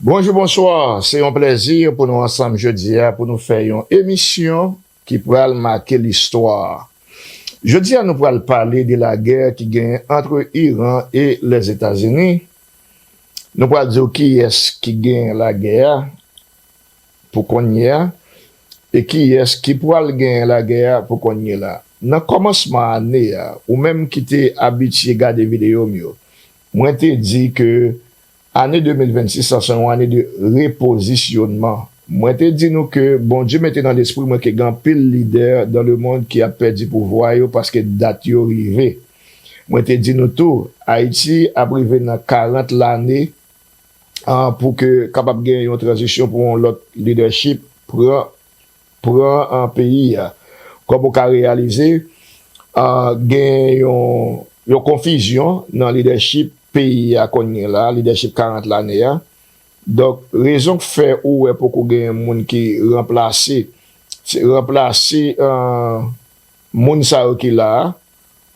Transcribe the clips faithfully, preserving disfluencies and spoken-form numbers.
Bonjou, bonswa. Se yon plèzi pou nou ansanm jodi a pou nou fè yon emisyon ki pral make listwa. Jodi a, nou pral pale de lagè ki genyen ant Iran e Lèzetazini. Nou pral di w kiyès ki genyen lagè a pou kounye a e kiyès ki pral genyen lagè a pou kounye la. Nan kòmansman ane a, ou menm ki te abitye gade videyo m yo, mwen te di ke ane de mil vennsis sa se yon ane de repozisyonman. Mwen te di nou ke Bondye mete nan lespri mwen ke gen anpil lidè dans le monde ki ap pèdi pouvwa yo paske dat yo rive. Mwen te di nou tou, Ayiti ap rive nan karant lane, ah, pou ke kapab gen yon tranzisyon pou yon lòt lidèchip pran, pran, ah, peyi a. Kòm ou ka reyalize, ah, gen yon, yon konfizyon nan lidèchip peyi a kounye la, lidèchip karant lane a. Donk, rezon k fè ou wè poko gen moun ki ranplase, se ranplase, ah, moun sa yo ki la a,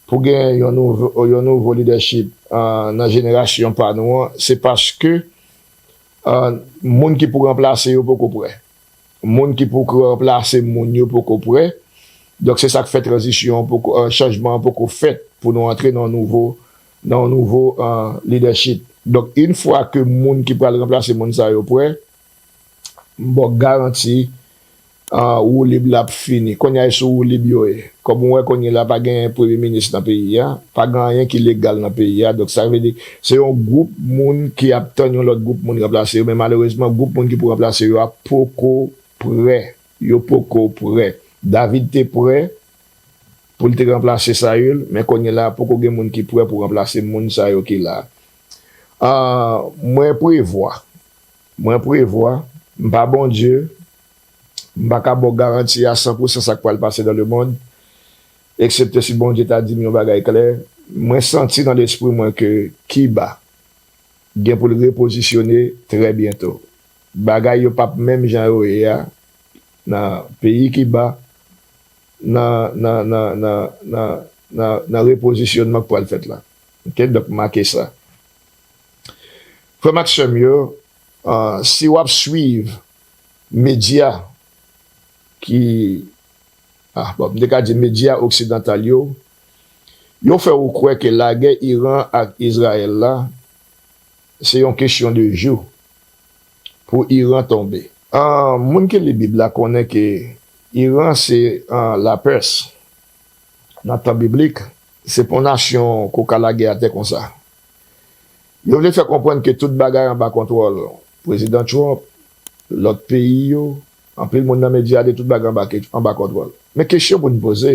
pou gen yon nouvo, yon nouvo lidèchip, ah, nan jenerasyon pa nou an, se paske, ah, moun ki pou ranplase yo poko prè. Moun ki pou ranplase moun yo poko prè. Donk, se sa k fè tranzisyon an poko, ah, chanjman an poko fèt pou nou antre nan yon nouvo, nan yon nouvo, ah, lidèchip. Donk, yon fwa ke moun ki pral ranplase moun sa yo prè, m ba w garanti, ah, woulib la ap fini. Kounye a, e sou woulib yo ye. Kòm ou wè, kounye la, pa gen premye minis nan peyi a, pa gen anyen ki legal nan peyi a. Donk, sa vle di, se yon gwoup moun ki ap tann yon lòt gwoup moun ranplase yo, men malerezman, gwoup moun ki pou ranplase yo a poko prè. Yo poko prè. David te prè pou l te ranplase Saül, men kounye la, poko gen moun ki prè pou ranplase moun sa yo ki la. Ah, mwen prevwa, mwen prevwa, m pa Bondye, m pa ka ba w garanti a san pou san sa k pral pase dans le monde, eksepte si Bondye ta di m yon bagay klè. Mwen santi nan lespri mwen ke Kiba gen pou l repozisyone trè byento. Bagay yo p ap menm jan yo ye a nan peyi Kiba, nan, nan, nan, nan, nan, nan, nan repozisyonman k pral fèt la. Oke, donk make sa. Frè m ak sè m yo, ah, si w ap swiv medya ki, ah, bon, m te ka di medya oksidantal yo, yo fè w kwè ke lagè Iran ak Izrayèl la, se yon kesyon de jou pou Iran tonbe. Ah, moun ki li Bib la konnen ke Iran se, ah, Lapès. Nan tan biblik, se pa yon nasyon ke w ka lage atè konsa. Yo vle fè konprann ke tout bagay anba kontwòl Prezidan Trump, lòt peyi yo, anpil moun nan medya di tout bagay anba ke, anba kontwòl. Men kesyon pou n poze,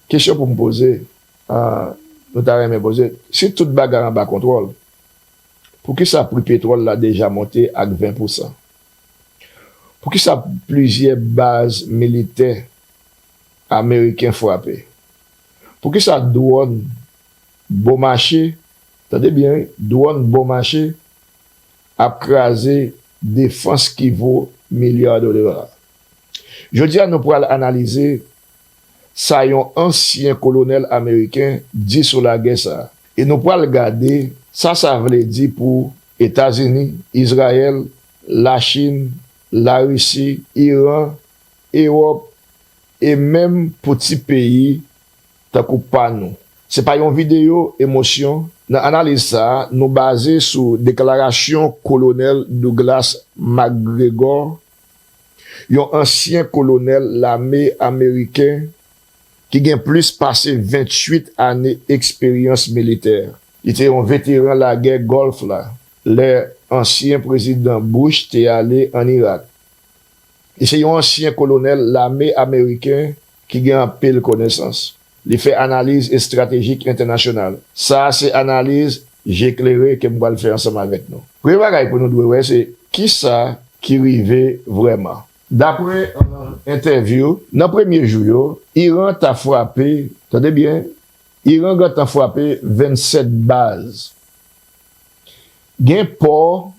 kesyon pou m poze, ah, nou ta renmen poze, si tout bagay anba kontwòl, poukisa pri petwòl la deja monte ak ven pousan? Poukisa plizyè baz militè ameriken frape? Poukisa dwòn bon mache, tande byen wi, dwòn bon mache ap kraze defans ki vo milya de dola? Jodi a, nou pral analize sa yon ansyen kolonèl ameriken di sou lagè sa a. E nou pral gade sa sa vle di pou Etazini, Izrayèl, Lachin, Larisi, Iran, Ewòp, e menm pou ti peyi tankou pa nou. Se pa yon videyo emosyon. Nan analiz sa a, nou baze sou deklarasyon Kolonèl Douglas McGregor, yon ansyen kolonèl lame ameriken ki gen plis pase venntuit ane eksperyans militè. Li te yon veteran lagè Gòlf la, lè ansyen Prezidan Bush te ale ann Irak. Li se yon ansyen kolonèl lame ameriken ki gen anpil konesans. Li fè analiz estratejik entènasyonal. Sa a se analiz je klere ke m pral fè ansanm avèk nou. Premye bagay pou nou dwe wè se kisa ki rive vrèman. Daprè, euh, entèvyou, nan premye jou yo, Iran ta frape, tande byen, Iran gentan frape vennsèt baz. Gen pò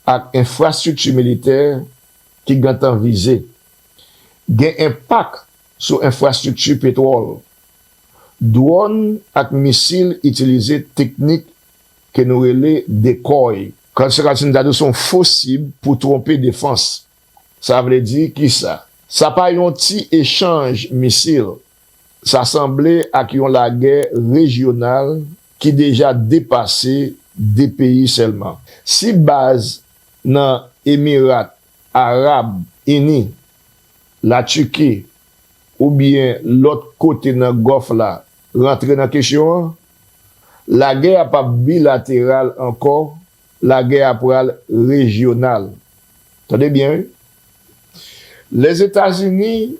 ak enfrastrikti militè ki gentan vize. Gen enpak sou enfrastrikti petwòl. Dwòn ak misil itilize teknik ke nou rele dekòy. Konsekansi m ta di w se yon fo sib pou twonpe defans. Sa vle di kisa? Sa pa yon ti echanj misil. Sa sanble ak yon lagè rejyonal ki deja depase de peyi sèlman. Si baz nan Emirat Arab Ini, Latiki oubyen lòt kote nan Gòf la rantre nan kesyon an, lagè a p ap bilateral ankò, lagè a pral rejyonal. Tande byen, wi. Lèzetazini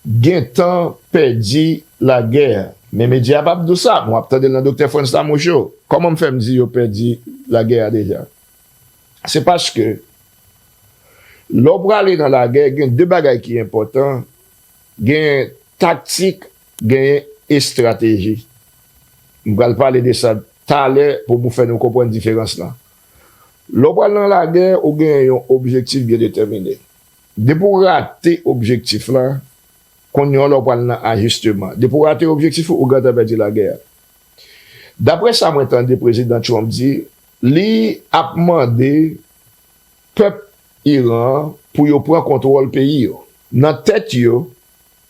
gentan pèdi lagè a. Men medya p ap di w sa, mwen ap tande l nan Doktè Frantz Lamouche. Kòman m fè m di yo pèdi lagè a deja? Se paske lè w prale nan lagè, gen de bagay ki enpòtan, gen taktik, gen estrateji. M pral pale de sa talè pou m fè nou konprann diferans lan. Lè w pral nan lagè, ou gen yon objektif byen detèmine. Depi w rate objektif la, kounye a lè w pral nan ajisteman. Depi w rate objektif ou, ou gentan pèdi lagè a. Daprè sa mwen tande Prezidan Trump di, li ap mande pèp Iran an pou yo pran kontwòl peyi yo. Nan tèt yo,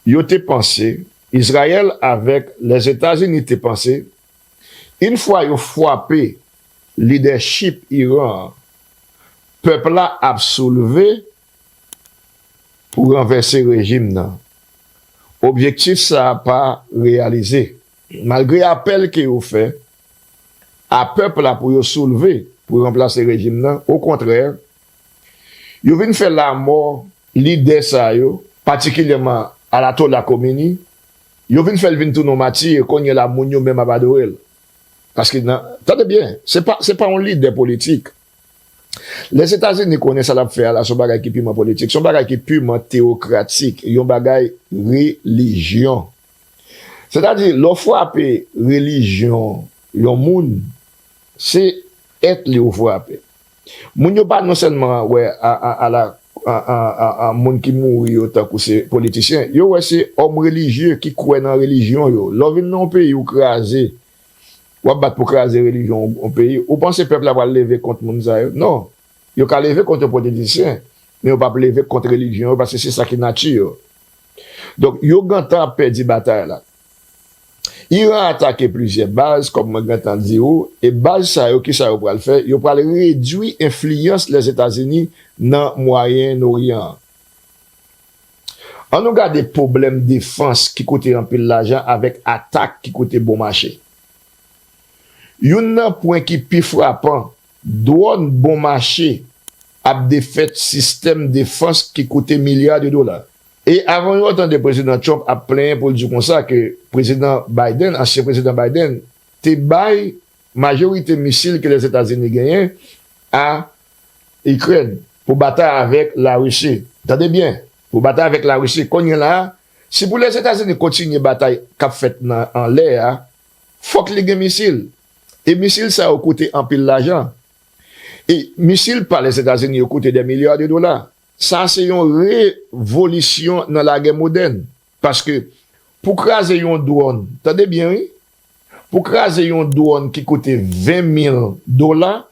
yo te panse, Izrayèl avèk Lèzetazini te panse, yon fwa yo fwape lidèchip Iran an, pèp la ap soulve pou ranvèse rejim nan. Objektif sa a pa reyalize. Malgre apèl ke yo fè a pèp la pou yo soulve, pou ranplase rejim nan, okontrè, yo vin fè lamò lidè sa yo, patikilyèman Ayatollah Khomeini, yo vin fè l vin tounen yon matir, kounye a la moun yo menm ap adore l. Paske nan, tande byen, se pa, se pa yon lidè politik. Lèzetazini konnen sa l ap fè a la, se yon bagay ki piman politik, se yon bagay ki piman teyokratik, yon bagay relijyon. Sètadi, lè w frape relijyon yon moun, se èt li w frape. Moun yo pa non sèlman wè a, a, a la, a, a, a, a moun ki mouri yo tankou se politisyen, yo wè se òm relijye ki kwè nan relijyon yo. Lè w vin nan yon peyi, ou kraze, w ap bat pou kraze relijyon yon peyi, ou panse pèp la pral leve kont moun sa yo? Non. Yo ka leve kont yon politisyen, men yo p ap leve kont relijyon yo, paske se sa ki nati yo. Donk, yo gentan ap pèdi batay la. Iran atake plizyè baz, kòm mwen gentan di w, e baz sa yo, kisa yo pral fè? Yo pral redui enfliyans Lèzetazini nan Mwayen Oryan an. Ann nou gade pwoblèm defans ki koute anpil lajan avèk atak ki koute bon mache. Youn nan pwen ki pi frapan, dwòn bon mache ap defèt sistèm defans ki koute milya de dola. E avan yo tande Prezidan Trump ap plenyen pou l di konsa ke Prezidan Biden, ansyen Prezidan Biden, te bay majorite misil ke Lèzetazini genyen a Ikrèn pou batay avèk Larisi. Tande byen, pou batay avèk Larisi. Kounye a la, si pou Lèzetazini kontinye batay k ap fèt nan anlè a, fòk li gen misil. E misil sa yo koute anpil lajan. E misil pa Lèzetazini yo koute dè milya de dola. Sa se yon revolisyon nan lagè modèn. Paske pou kraze yon dwòn, tande byen wi, pou kraze yon dwòn ki koute ven mil dola,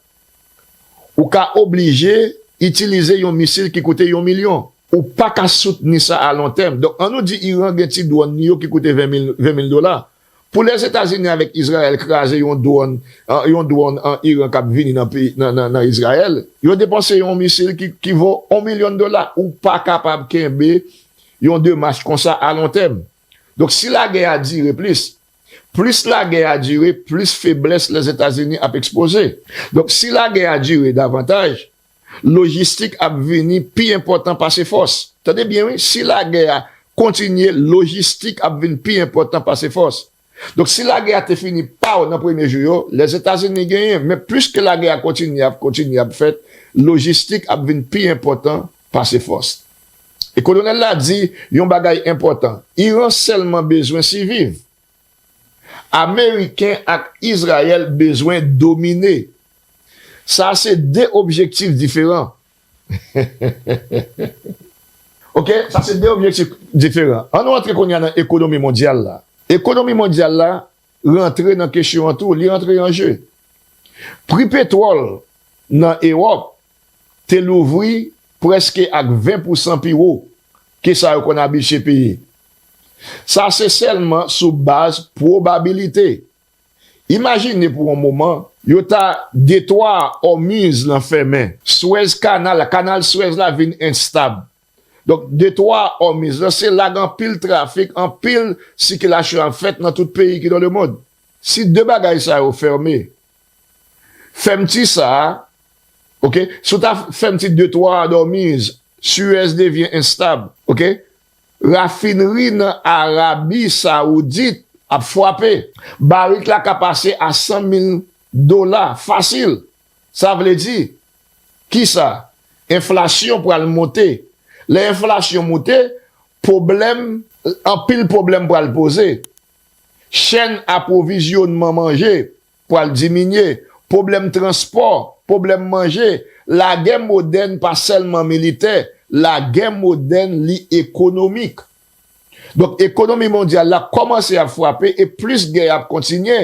ou ka oblije itilize yon misil ki koute yon milyon. Ou pa ka soutni sa a lon tèm. Donk, ann nou di Iran gen ti dwòn li yo ki koute ven mil, ven mil dola. Pou Lèzetazini avèk Izrayèl kraze yon dwòn, an, yon dwòn an Iran k ap vini nan peyi, nan, nan, nan Izrayèl, yo depanse yon misil ki, ki vo yon milyon dola. Ou pa kapab kenbe yon demach konsa a lon tèm. Donk, si lagè a dire plis, plis lagè a dire, plis feblès Lèzetazini ap ekspoze. Donk, si lagè a dire davantaj, lojistik ap vini pi enpòtan pase fòs. Tande byen, wi, si lagè a kontinye, lojistik ap vin pi enpòtan pase fòs. Donk, si lagè a te fini paw nan premye jou yo, Lèzetazini genyen, men pliske lagè a kontinye ap, kontinye ap fèt, lojistik ap vin pi enpòtan pase fòs. E kolonèl la di yon bagay enpòtan, Iran sèlman bezwen siviv. Ameriken ak Izrayèl bezwen domine. Sa se de objektif diferan. Oke, sa se de objektif diferan. Ann nou antre kounye a nan ekonomi mondyal la. Ekonomi mondyal la rantre nan kesyon an tou, li rantre an je. Pri petwòl nan Ewòp te louvri prèske ak ven pousan pi wo ke sa yo konn abitye peye. Sa se sèlman sou baz pwobabilite. Imajine pou yon moman, yo ta detwa Òmiz lan fèmen, Suez Canal, kanal Suez la vin enstab. Donk, detwa Òmiz lan se la gen anpil trafik, anpil sikilasyon ap fèt nan tout peyi ki dans le monde. Si de bagay sa yo fèmen, fèmti sa a, oke, si w ta fèmti detwa Òmiz, Suez devyen enstab, oke, rafinri nan Arabi Sawoudit ap frape. Barik la ka pase a san mil dola fasil. Sa vle di, kisa? Enflasyon pral monte. Lè enflasyon monte, pwoblèm, anpil pwoblèm pral poze. Chèn apwovizyonman manje pral diminye. Pwoblèm transpò, pwoblèm manje. Lagè modèn pa sèlman militè, lagè modèn li ekonomik. Donk, ekonomi mondyal la kòmanse ap frape, e plis gè ap kontinye,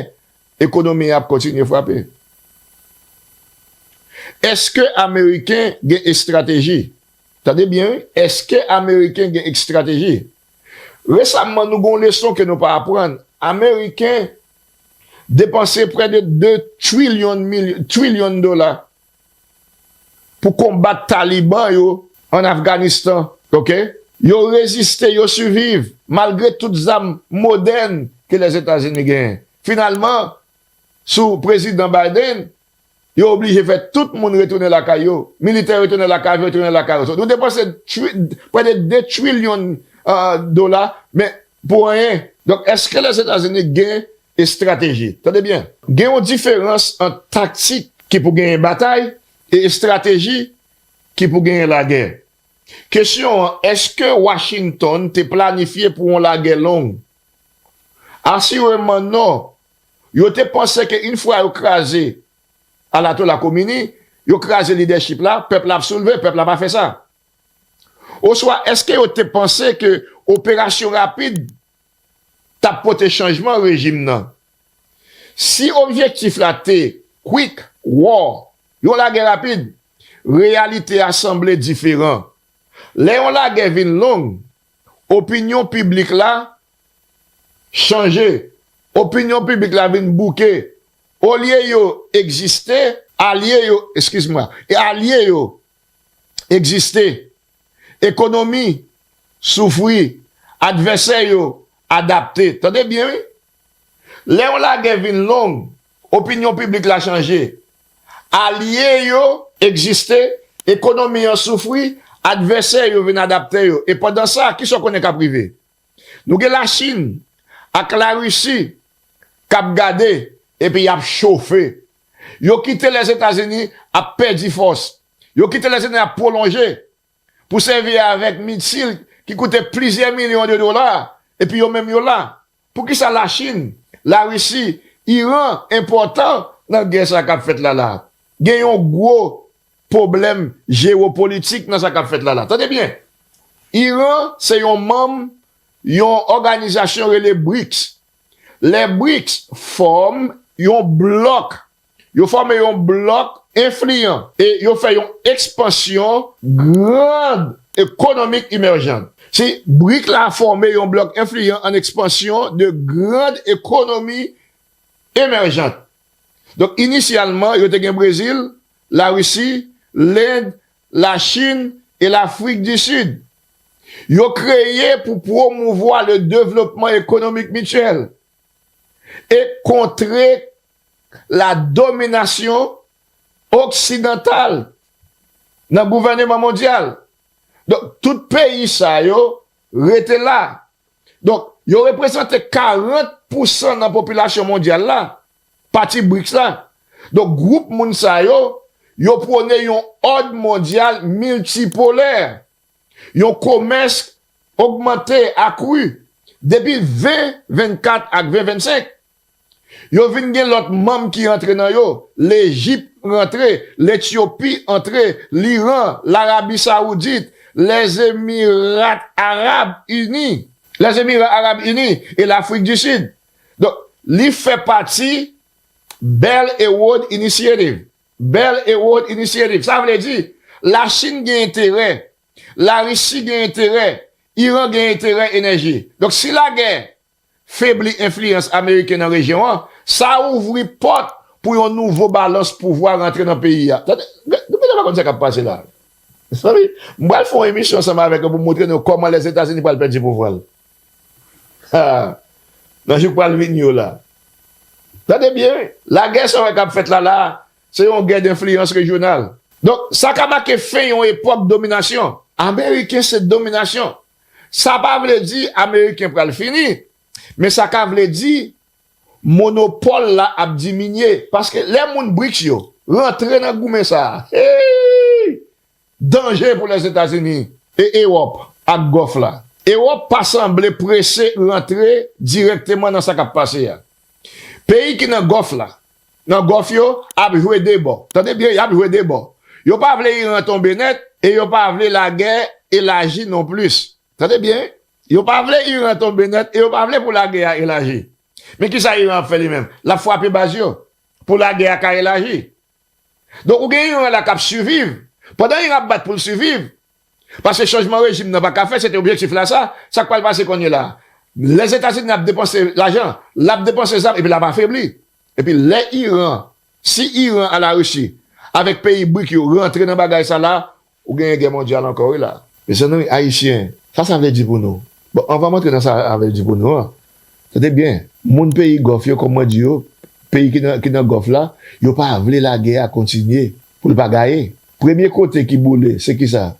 ekonomi ap kontinye frape. Èske Ameriken gen estrateji? Tande byen, wi. Èske Ameriken gen estrateji? Resamman, nou gen yon leson ke nou pa aprann. Ameriken depanse prè de de trilyon, milyon, trilyon dola pou konbat Taliban yo an Afganistan, oke? Yo reziste, yo siviv, malgre tout zam modèn ke Lèzetazini genyen. Finalman, sou prezidan Biden, yo oblije fè tout moun retounen lakay yo. Militè retounen lakay yo, retounen lakay yo. So, nou depanse tri-, prè de de trilyon, euh, dola, men pou anyen. Donk, èske Lèzetazini gen estrateji? Tande byen. Gen yon diferans ant taktik ki pou genyen batay e estrateji ki pou genyen lagè. Kesyon an, èske Washington te planifye pou yon lagè long? Asireman non. Yo te panse ke yon fwa yo kraze Ayatollah Khomeini, yo kraze lidèchip la, pèp la ap soulve, pèp la pa fè sa. Oswa, èske yo te panse ke operasyon rapid t ap pote chanjman rejim nan? Si objektif la te quick war, yon lagè rapid, reyalite a sanble diferan. Lè yon lagè vin long, opinyon piblik la chanje. Opinyon piblik la vin bouke. Olye yo egziste, alye yo, eskiz mwen, e alye yo egziste. Ekonomi soufri, advèsè yo adapte. Tande byen, wi. Lè yon lagè vin long, opinyon piblik la chanje. Alye yo egziste, ekonomi an soufri, advèsè yo vin adapte yo. E pandan sa, kisa w konnen k ap rive? Nou gen Lachin ak Larisi k ap gade, epi y ap chofe. Yo kite Lèzetazini ap pèdi fòs. Yo kite Lèzetazini ap pwolonje pou sèvi avèk misil ki koute plizyè milyon de dola, epi yo menm yo la. Poukisa Lachin, Larisi, Iran enpòtan nan gè sa k ap fèt la la? Gen yon gwo pwoblèm jewopolitik nan sa k ap fèt la la. Tande byen, Iran se yon manm yon òganizasyon rele brics. Lè brics fòm yon blòk, yo fòme yon blòk enfliyan e yo fè yon ekspansyon grand ekonomik imèjan. Si brics la fòme yon blòk enfliyan an ekspansyon de grand ekonomi emèjant. Donk, inisyalman, yo te gen Brezil, Larisi, Lend, Lachin e Lafrik di Sid. Yo kreye pou pwomouvwa le devlopman ekonomik mityèl e kontre la dominasyon oksidantal nan gouvèneman mondyal. Donk, tout peyi sa yo rete la. Donk, yo reprezante karant pousan nan popilasyon mondyal la, pati brics la. Donk, gwoup moun sa yo, yo pwone yon òd mondyal miltipolè, yon komès ogmante, akri, depi ven vennkat ak ven vennsenk. Yo vin gen lòt manm ki rantre nan yo. Lejip rantre, Letyopi antre, Liran, Larabi Sawoudit, Lèzemirat Arab Ini, Lèzemirat Arab Ini e Lafrik di Sid. Donk, li fè pati Belt and Road Initiative. Belt and Road Initiative. Sa vle di, Lachin gen enterè, Larisi gen enterè, Iran gen enterè enèji. Donk, si lagè febli enfliyans ameriken nan rejyon an, sa ouvri pòt pou yon nouvo balans pouvwa rantre nan peyi a. Tande, nou genlè pa konn sa k ap pase la. Mezanmi, m pral fè yon emisyon ansanm avèk nou pou m montre nou kòman Lèzetazini pral pèdi pouvwa l. Ha! Nan jou k pral vini yo la. Tande byen, wi. Lagè sa w wè k ap fèt la, la, se yon gè denfliyans rejyonal. Donk, sa ka make fen yon epòk dominasyon. Ameriken se dominasyon. Sa pa vle di Ameriken pral fini, men sa ka vle di monopòl la ap diminye. Paske lè moun briks yo rantre nan goumen sa a, hey! Danje pou Lèzetazini e Ewòp ak Gòf la. Ewòp pa sanble prese rantre dirèkteman nan sa k ap pase a. Peyi ki nan Gòf la, nan Gòf yo, ap jwe de bò. Tande byen, y ap jwe de bò. Yo pa vle Iran tonbe nèt e yo pa vle lagè elaji non plis. Tande byen, yo pa vle Iran tonbe nèt e yo pa vle pou lagè a elaji. Men kisa Iran ap fè li menm? L ap frape baz yo pou lagè a ka elaji. Donk, ou gen Iran la k ap siviv. Pandan Iran ap bat pou l siviv, paske chanjman rejim nan pa ka fèt, se te objektif la sa, sa k pral pase kounye la? Lèzetazini ap depanse lajan, l ap depanse zam, epi l ap afebli. Epi lè Iran, si Iran a Larisi, avèk peyi brik yo rantre nan bagay sa la, ou genyen gè mondyal ankò, wi la. Mezanmi, Ayisyen, sa sa vle di pou nou? Bon, anvan m antre nan sa sa vle di pou nou an, tande byen, moun peyi Gòf yo, kòm mwen di yo, peyi ki nan, ki nan Gòf la, yo pa vle lagè a kontinye, pou l pa gaye. Premye kote ki boule, se kisa?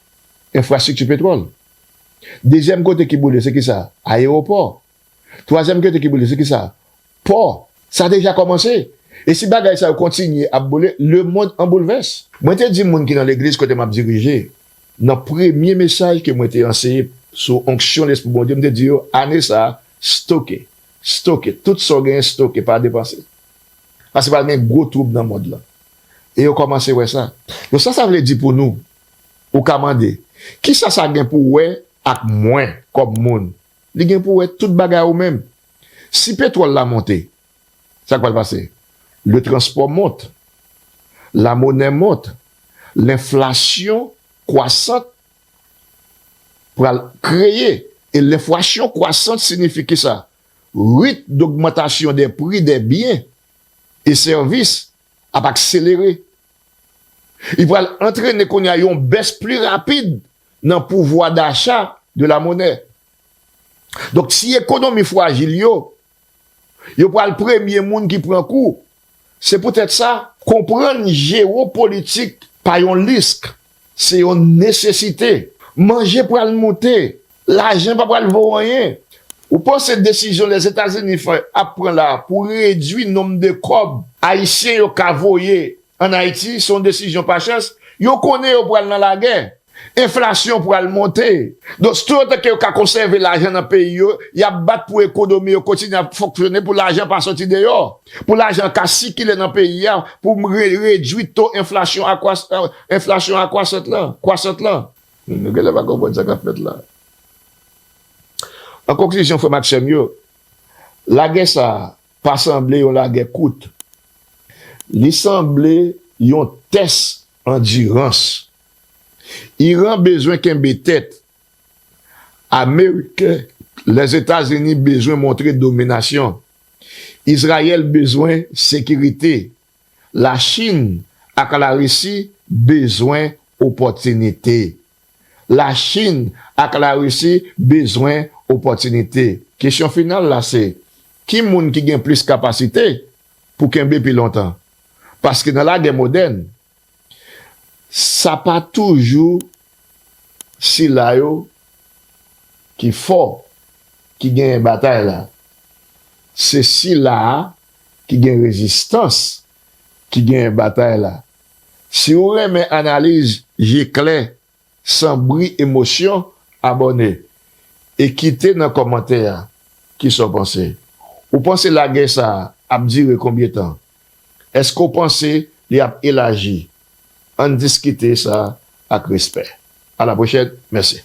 Enfrastrikti petwòl. Dezyèm kote ki boule, se kisa? Ayewopò. Twazyèm kote ki boule, se kisa? Pò. Sa deja kòmanse. E si bagay sa yo kontinye ap boule, lemonn an boulvès. Mwen te di moun ki nan legliz kote m ap dirije, nan premye mesaj ke mwen te anseye sou onksyon Lespri Bondye, m te di yo, ane sa a, stoke, stoke, tout sa w genyen stoke, pa depanse. Paske pral gen gwo twoub nan mond lan. E yo kòmanse wè sa. Donk, sa sa vle di pou nou? Ou ka mande, kisa sa gen pou wè ak mwen kòm moun? Li gen pou wè tout bagay ou menm. Si petwòl la monte, sa k pral pase? Le transpò mont, la monè mont, lenflasyon kwasant pral kreye. E lenflasyon kwasant siyifi kisa? Rit dogmantasyon dè pri dè byen e sèvis ap akselere. Li pral antrene kounye a yon bès pli rapid nan pouvwa dacha de la monè. Donk, si ekonomi frajil yo, yo pral premye moun ki pran kou. Se poutèt sa, konprann jewopolitik pa yon lisk, se yon nesesite. Manje pral moute, lajan pa pral vo anyen. Ou panse desizyon Lèzetazini fè ap pran la pou redui nonb de kòb Ayisyen yo ka voye ann Ayiti, se yon desizyon pa chans? Yo konnen yo pral nan lagè. Enflasyon pral monte. Donk, toutotan ke yo ka konsève lajan nan peyi yo, y ap bat pou ekonomi yo kontinye ap fonksyone, pou lajan pa soti deyò, pou lajan ka sikile nan peyi a, pou re-, redui to enflasyon a kwas-, enflasyon a kwasant lan, kwasant lan. Nou genlè pa konprann sa k ap fèt la. An konklizyon, frè m ak sè m yo, lagè sa a pa sanble yon lagè kout. Li sanble yon tès andirans. Iran bezwen kenbe tèt. Ameriken, Lèzetazini bezwen montre dominasyon. Izrayèl bezwen sekirite. Lachin ak Larisi bezwen opòtinite. Lachin ak Larisi bezwen opòtinite. Kesyon final la se, ki moun ki gen plis kapasite pou kenbe pi lontan? Paske nan lagè modèn, sa pa toujou sila yo ki fò ki genyen batay la. Se sila a ki gen rezistans ki genyen batay la. Si w renmen analiz je klè, san bri emosyon, abòne e kite nan kòmantè a kisa w panse. Ou panse lagè sa a ap dire konbyen tan? Èske w panse li ap elaji? Ann diskite sa ak respè. A la pwochèn, mèsi.